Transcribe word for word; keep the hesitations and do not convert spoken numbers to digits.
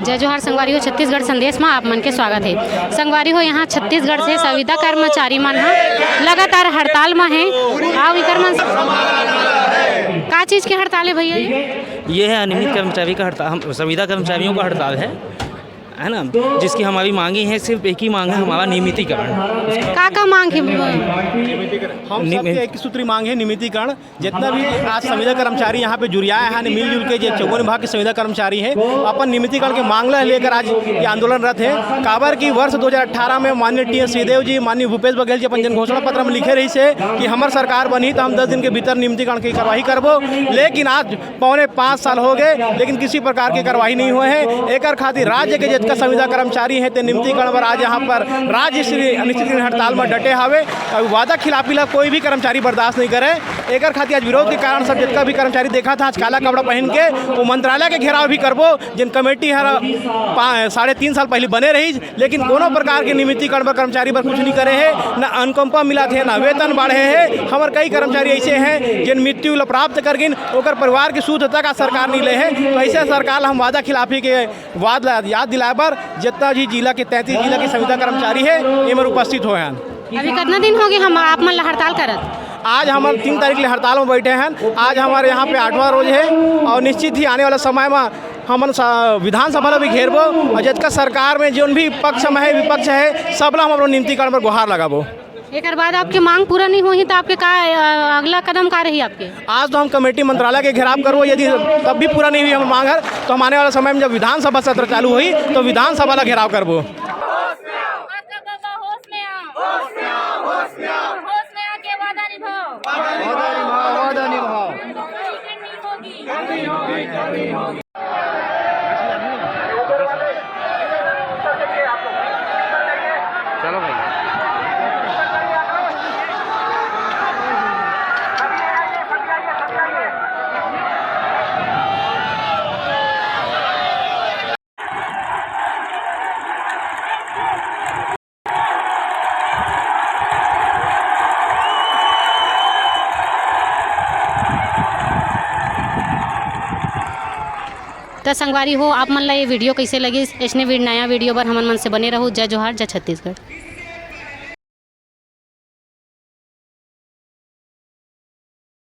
जय जोहार संगवारी हो, छत्तीसगढ़ संदेश में आप मन के स्वागत है। संगवारी हो, यहाँ छत्तीसगढ़ से संविदा कर्मचारी मन ह लगातार हड़ताल में है। आओ इकर मन से का चीज के हड़ताल है भैया ये? ये है अनियमित कर्मचारी का हड़ताल, हम संविदा कर्मचारियों का हड़ताल है, है ना, जिसकी हमारी मांगे हैं, सिर्फ एक ही मांग है, हमारा नियमितीकरण। का का मांग है? हम नियमित- सबके एक सूत्री मांग है, नियमितीकरण। जितना भी आज संविदा कर्मचारी यहाँ पे जुरियाए हैं, मिलजुल के जो चौवन विभाग के संविदा कर्मचारी हैं, अपन नियमितीकरण के मांग ला लेकर आज ये आंदोलनरत हैं। काबर कि वर्ष दो हज़ार अठारह में माननीय टी एस सिंहदेव जी, माननीय भूपेश बघेल जी अपन जन घोषणा पत्र में लिखे रहिस हे कि हमर सरकार बनही तो हम दस दिन के भीतर नियमितीकरण की कार्रवाई करबो, लेकिन आज पौने पाँच साल हो गए, लेकिन किसी प्रकार की कार्रवाई नहीं हुए है। एकर खातिर राज्य के जितना संविदा कर्मचारी हैं, ते नियमितीकरण पर आज यहाँ पर राज्य स्तरीय अनिश्चितकालीन हड़ताल में डटे हावे। अउ वादा खिलाफी ला कोई भी कर्मचारी बर्दाश्त नहीं करे। एकर खातिर आज विरोध के कारण सब जितना भी कर्मचारी देखा था आज काला कपड़ा पहन के, वो मंत्रालय के घेराव भी करबो। जिन कमेटी हर पा-, साढ़े तीन साल पहले बने रही, लेकिन कोनो प्रकार के नियमितीकरण बर कर्मचारी बर कुछ नहीं करे है, ना अनुकंपा मिला थे, ना वेतन बढ़े है। हमर कई कर्मचारी ऐसे हैं जिन मृत्यु ला प्राप्त कर गिन, ओकर परिवार के सूद तक आज सरकार नहीं ले है। तो ऐसे सरकार ला हम वादा खिलाफी के वाद ला याद दिलाए बर जितना भी जिला के तैंतीस जिला के संविदा कर्मचारी है, एमर उपस्थित होए हैं। अभी कितना दिन हो गए हम आप मन ला हड़ताल करत? आज हमन तीन तारीख ले हड़ताल में बैठे हैं। आज हमारे यहाँ पे आठवां रोज है और निश्चित ही आने वाला समय में हमन सा-, विधानसभा ला भी घेरबो और जतका सरकार में जोन भी पक्ष में है, विपक्ष है, सब ला हम अपना नियमितीकरण पर गुहार लगाबो। एकर बाद आपके मांग पूरा नहीं होही तो आपके का, अ, अगला कदम का रही आपके? आज तो हम कमेटी मंत्रालय के घेराव करबो, यदि तब भी पूरा नहीं हुई हम मांग हर, तो हम आने वाला समय में जब विधानसभा सत्र चालू होही तो विधानसभा ला घेराव करबो। होश में आओ। होश में आओ। होश में आओ, होश में आओ। होश में आके वादा निभाओ। वादा निभाओ, वादा निभाओ। टिकट नहीं होगी। चलो भाई। त संगवारी हो, आप मन ला ये वीडियो कइसे लगिस? अइसने वीड-, नया वीडियो बर हमन मन से बने रहू। जय जोहार, जय छत्तीसगढ़।